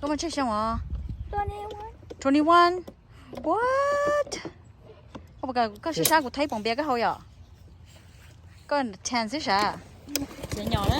Koj muaj tsawg xyoo os? Twenty one. What? Koj sab sab kuv thaij poom npias koj haus yom? Koj ten xwb sav? Txiav nyom na.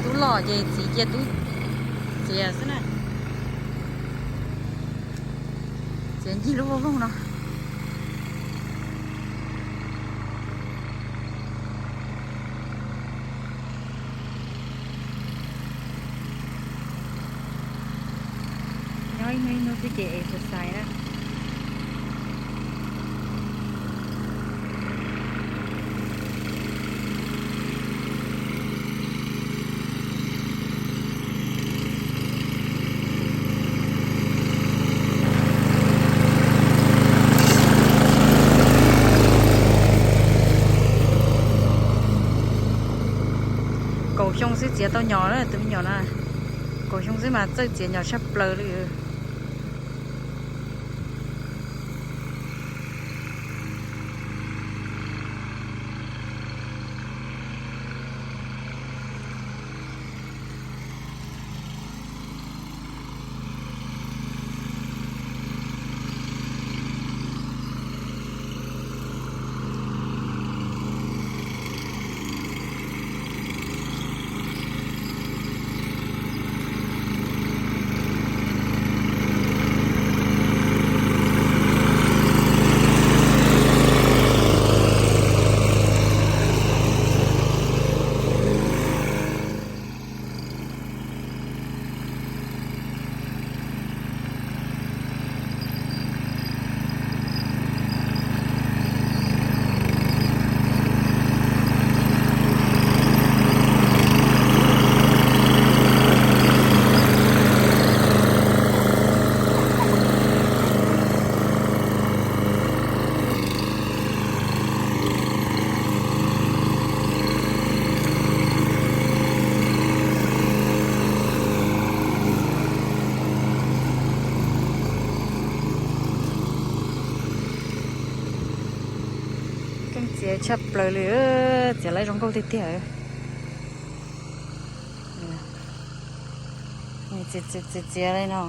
Tub loj ces txiv cia tub txiav xwb na. Txiav ncig lub vaj voog no. Nyob ib hnub ib hnub xwb ces exercise na. Kaum xyoo xwb txiav tau nyom na tus me nyuam na. Kaum xyoo xwb mas txawj txiav nyom tshaj plaws li. Keej txiav tshaj plaws li, txiav lawv zoo nkauj tiag tiag. Txiav txiav li no.